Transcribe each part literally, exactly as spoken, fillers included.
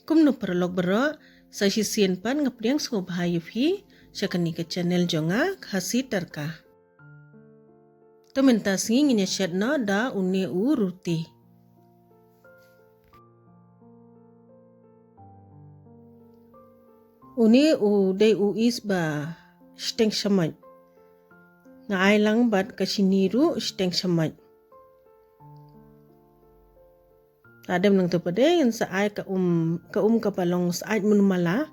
Kumno paralok baroh, sa shisien pat nga pdiang sngewbha ïa phi sha kane ka channel jong nga, Khasi Tyrka. To mynta sngi ngin ïa shet noh da une u ruti. Une u dei u is ba shiteng shamoit. Nga ai lang bad ka shini ruh shiteng shamoit. Hadem nangta pat de ngin sa ai ka um, ka um kaba long syaid mynmala.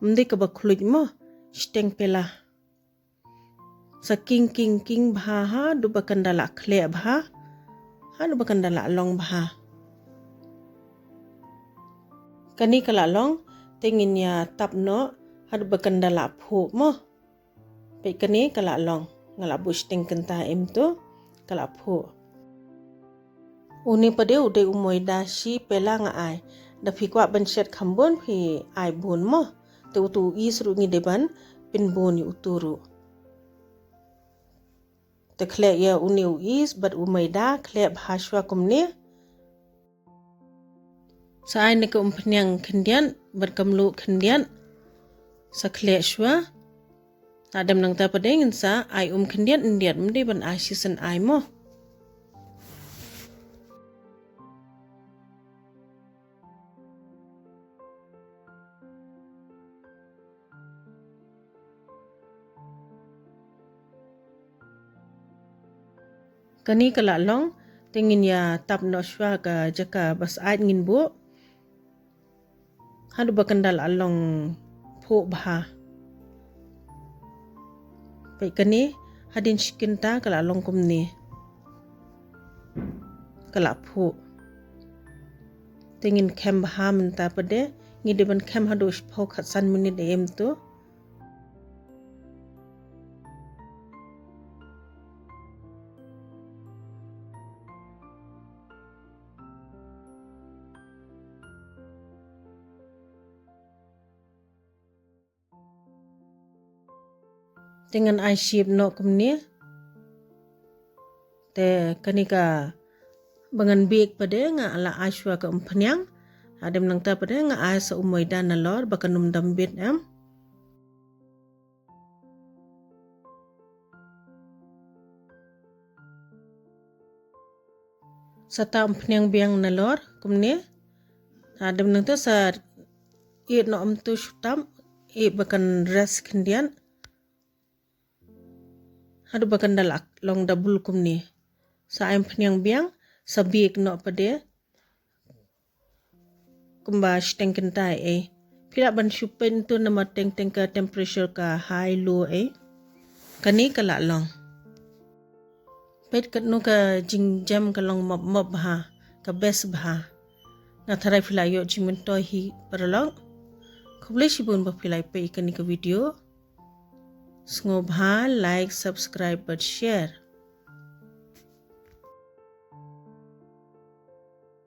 Ym dei kaba khluit mo, shiteng pela. Sa king king king bha haduh ba kan da la khleh bha, haduh ba kan da la long bha. Kane ka la long, te ngin ïa tap noh haduh ba kan da la phuh mo. Peit kane ka la long, nga la buh shiteng kynta em to, ka la phuh. Une pat de u dei u moida shi pela nga ai. Da phi kwah ban shet kham bun phi ai bun mo. Te utu u is ruh ngi dei ban pynbun ïa utu ruh. Te khleh ïa une u is bad u moida, khleh bha shuwa kumne. Sa ai ne ka umphniang khyndiat bad ka mluh khyndiat. Sa khleh shuwa. Hadem nangta pat de ngin sa ai um khyndiat khyndiat, ym dei ban ai shisien ai mo. Kane ka la long, te ngin ïa tap noh shuwa ka jaka ba syaid ngin buh. Haduh ba kan da la long phuh bha. Peit kane, hadien shi kynta ka la long kumne. Ka la phuh. Te ngin khem bha mynta pat de, ngi dei ban khem haduh shiphew khatsan minit em to. Te ngan ai shape noh kumne. Te kane kaba ngan bake pat de nga la ai shuwa ka umphniang. Hadem nangta pat de nga ai sa u moida nalor ba kan ym dam bit em. Sa tap umphniang biang nalor kumne. Hadem nangta sa ïeh noh em to shu tap, ïeh ba kan rest khyndiat. Haduh ba kan da la long double kumne. Sa ai umphniang biang, sa bake noh pat de. Kumba shiteng kynta eh. Phi lah ban shu peit em to namar teng teng ka temperature ka high low eh. Kane ka la long. Peit katno ka jingjem ka long mop mop bha, ka best bha. Nga tharai phi la ïoh jingmyntoi hi paralok. Khublei shibun ba phi la peit kane ka video. Sngewbha like, subscribe bad share.